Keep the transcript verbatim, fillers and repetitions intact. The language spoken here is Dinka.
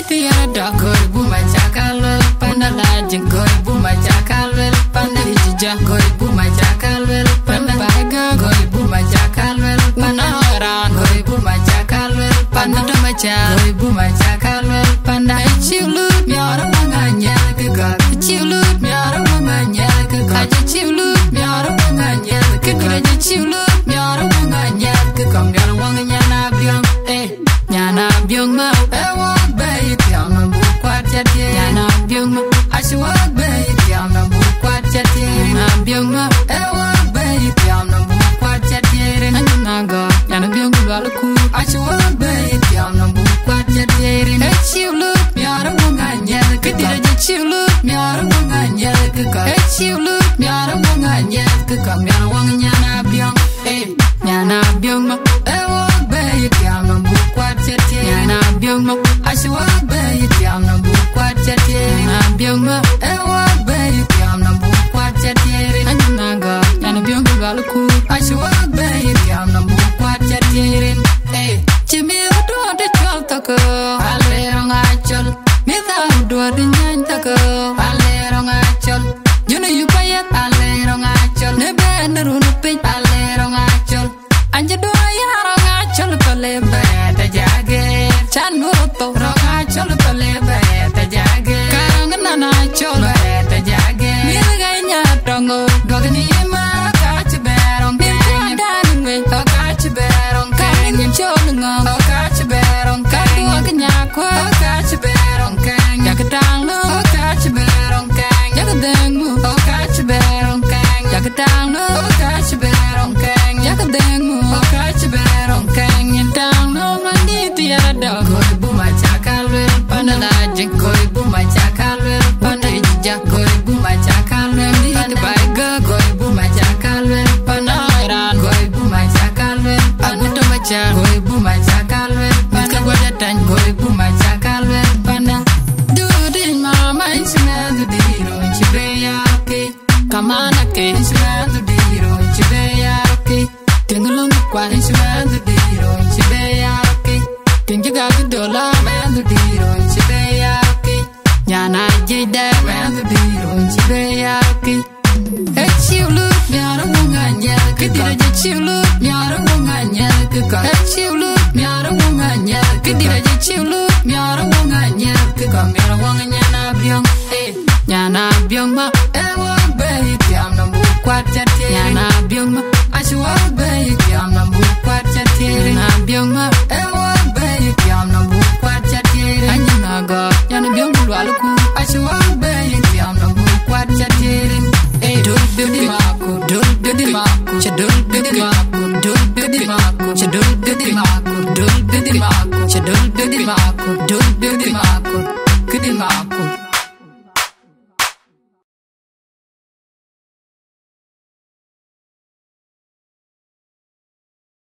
Tiɛɛr dɔk, gɔ̈i buma cak a luel panda. Lajik, gɔ̈i buma cak a luel panda. Ijija, gɔ̈i buma cak a luel panda. Baiga, gɔ̈i buma cak a luel panda. Raan, gɔ̈i buma cak a luel panda. Tɔmaca, gɔ̈i buma cak a luel panda. Acï lut miɔɔr wä ŋa nyɛl kë gɔ̈k. Acï lut miɔɔr wä ŋa nyɛl kë gɔ̈k. Acï lut miɔɔr wä ŋa nyɛl kë gɔ̈k. Acï lut miɔɔr wä ŋa nyɛl kë gɔ̈k. Miɔɔr wä ŋa nyɛl a biɔŋ. Eh. Nyan Abiöŋ ma, ë wok bɛ̈i thiam nɔm buk kuat cä tiëëc. Nyan Abiöŋ ma, acï wok bɛ̈i thiam nɔm buk kuat cä tiëëc. Nyan Abiöŋ ma, ë wok bɛ̈i thiam nɔm buk kuat cä tiëëc. Anyïn agɔ̈k, Nyan Abiöŋ ku lual ku. Acï wok bɛ̈i thiam nɔm buk kuat cä tiëëc. Ë ciu lut miɔɔr wok ŋa nyɛl kë gɔ̈k. Ë ciu lut miɔɔr wok ŋa nyɛl kë gɔ̈k. Ë ciu lut miɔɔr wok ŋa nyɛl kë gɔ̈k. Miɔɔr wok Nyan Abiöŋ. Eh. Nyan Abiöŋ ma, ë wok bɛ̈i thiam nɔm buk kuat cä tiëëc. Nyan Abiöŋ ma, acï wok bɛ̈i thiam nɔm buk kuat cä tiëëc. Nyan Abiöŋ ma, ë wok bɛ̈i thiam nɔm buk kuat cä tiëëc. Anyïn agɔ̈k, Nyan Abiöŋ ku lual ku. Acï wok bɛ̈i thiam nɔm buk kuat cä tiëëc. Eh, cï mïth duɔ̈ɔ̈t cɔl thok, ale röŋ acɔl. Mïth duɔ̈ɔ̈t nyany thok, ale röŋ acɔl. Jɔn ë yup ayeth, ale röŋ acɔl. Në bɛ̈n run piny, ale röŋ acɔl. Anji duɔ̈ɔ̈t ya röŋ acɔl pale bɛ̈ɛ̈t ajaget. Can nu thou röŋ acɔl pale bɛ̈ɛ̈t ajaget. Ka röŋ nan acɔl bɛ̈ɛ̈t ajaget. Mïth ɣɛny atɔŋ ɣo, duɔ̈k ni ma ka cï bɛ̈ɛ̈r röŋ kɛny. Mïth kuɔɔdan ŋuec, ɣo ka cï bɛ̈ɛ̈r röŋ kɛny. Ka nyin cɔl ŋɔ̈ŋ, ɣo ka cï bɛ̈ɛ̈r röŋ kɛny. Ka duɔ̈k nyakuɔ̈th, ɣo ka cï bɛ̈ɛ̈r röŋ kɛny. Yak taŋ nu, ɣo ka cï bɛ̈ɛ̈r röŋ kɛny. Yak dhëŋ mu, ɣo ka cï bɛ̈ɛ̈r röŋ kɛny. Yak taŋ nu, ɣo ka cï bɛ̈ɛ̈r röŋ kɛny. Yak dhëŋ mu, ɣo ka cï bɛ̈ɛ̈r röŋ kɛny. Nyin taŋ nu, man dït yɛn adɔk. Gɔ̈i buma cak a luel panda. Lajik, gɔ̈i buma cak a luel panda. Ijija, gɔ̈i buma cak a luel panda. Baiga, gɔ̈i buma cak a luel panda. Raan, gɔ̈i buma cak a luel panda. Tɔmaca, gɔ̈i buma cak a luel panda. Ka guɔ̈c atany, gɔ̈i buma cak a luel panda. Dudi mama, inchi mɛn dudi ro, inchi be ya roki. Kamana ke, inchi mɛn dudi ro, inchi be ya roki. Tiŋ lɔ̈ŋ kuan, inchi mɛn dudi ro, inchi be ya roki. Tiŋ jiga dola, mɛn dudi ro, inchi be ya roki. Nyan ajiɛc dɛ, mɛn dudi ro, inchi be ya roki. Ë ciu lut miɔɔr wok ŋa nyɛl kë gɔ̈k. Ë ciu lut miɔɔr wok ŋa nyɛl kë gɔ̈k. Ë ciu lut miɔɔr wok ŋa nyɛl kë gɔ̈k. Ë ciu lut miɔɔr wok ŋa nyɛl kë gɔ̈k. Miɔɔr wok Nyan Abiöŋ. Eh. Nyan Abiöŋ ma, ë wok bɛ̈i thiam nɔm buk kuat cä tiëëc. Nyan Abiöŋ ma, acï wok bɛ̈i thiam nɔm buk kuat cä tiëëc. Nyan Abiöŋ ma, ë wok bɛ̈i thiam nɔm buk kuat cä tiëëc. Anyïn agɔ̈k, Nyan Abiöŋ ku lual ku. Acï wok bɛ̈i thiam nɔm buk kuat cä tiëëc. Eh, döl bïdï maku, döl bïdï maku, cä döl bïdï maku, döl bïdï maku, cä döl bïdï maku, döl bïdï maku, cä döl bïdï maku, döl bïdï maku, këdï maku.